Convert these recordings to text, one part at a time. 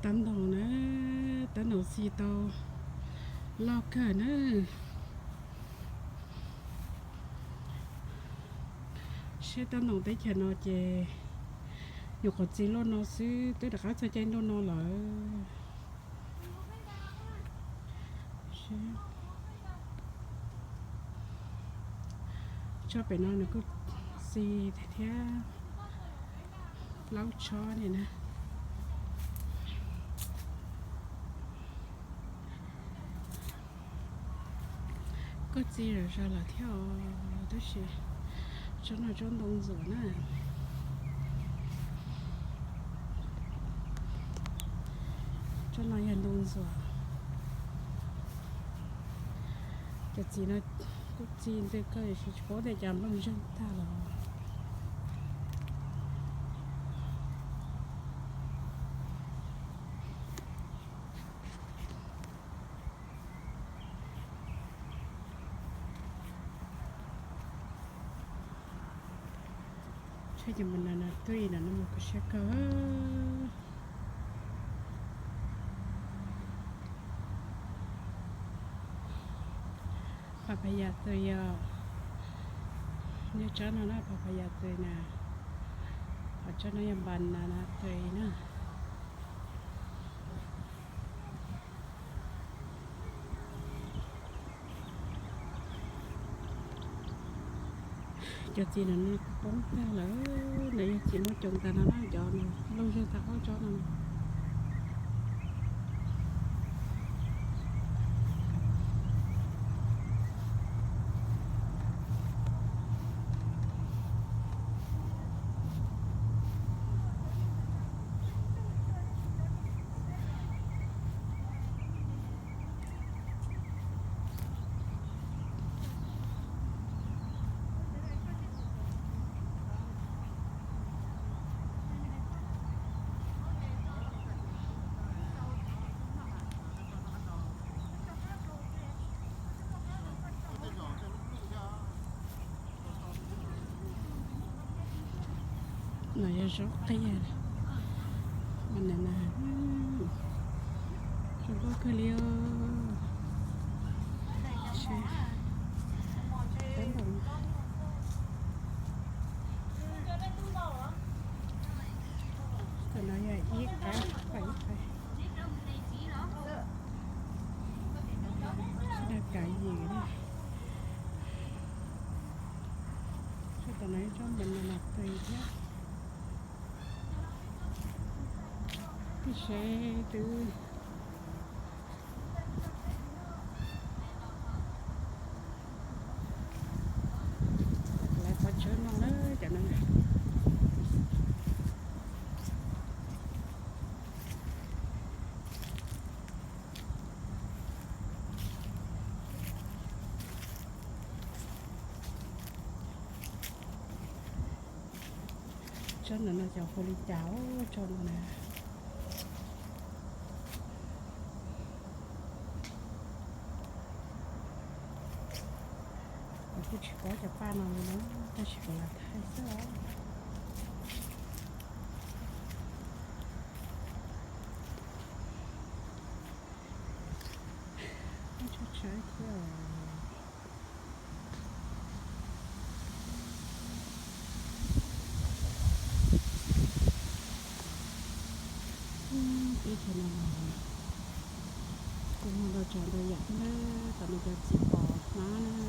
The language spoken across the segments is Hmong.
Tav ntoos na, tav ntoos txi tau loj kawg na. Saib tav ntoos teb chaws no ces nyuam qhuav txi luaj no xwb twb rov qab txog caij ntuj no lawm. Tsob pem no nws kuj txi thiab, plaub tsob ni na. Kuj txi zom zaws lawm thiab os, tab sis tsob no tsob ntoo ntxuam na. Tsob no yog ntoo ntxuam. Cov txiv no kuj txi ntxim kawg, tsis paub tias cas nplooj zeeg tag lawm. Saib cov banana twig no, no mas kho siab kawg. Papaya twig yog, yog tsob no na, papaya twig na, ho tsob no yog banana twig na. Cov txiv no no poob tag lawm, no yog txiv muaj coob tag no na, cov nplooj zeeg tag ob tsob no. No yog zaub qias, banana, zoo nkauj kawg li os. Tam no yog ib qab, ib qab, ib qab, kav yim na. Tam no ib tsob banana twig thiab. Peb seb twb lawv qhov tsheb no na, cov no. Tsob no no cov hu li cas, tsob no na. Kuv kuj tsis paub cov paj no li na, tab sis kuv lam thaij xwb os. Tshaib tshaib thiab. Teb chaws no kuj muaj ntau tsav ntau yam thiab na, tam no cov txiv pos hnab na.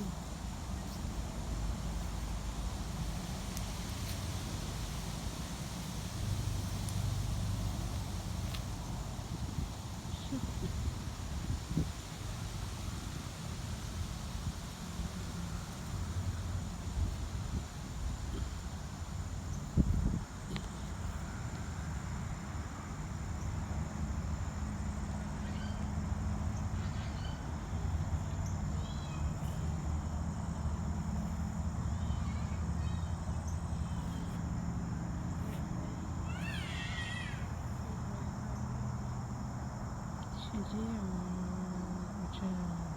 Sib ntsib os, ua tsaug.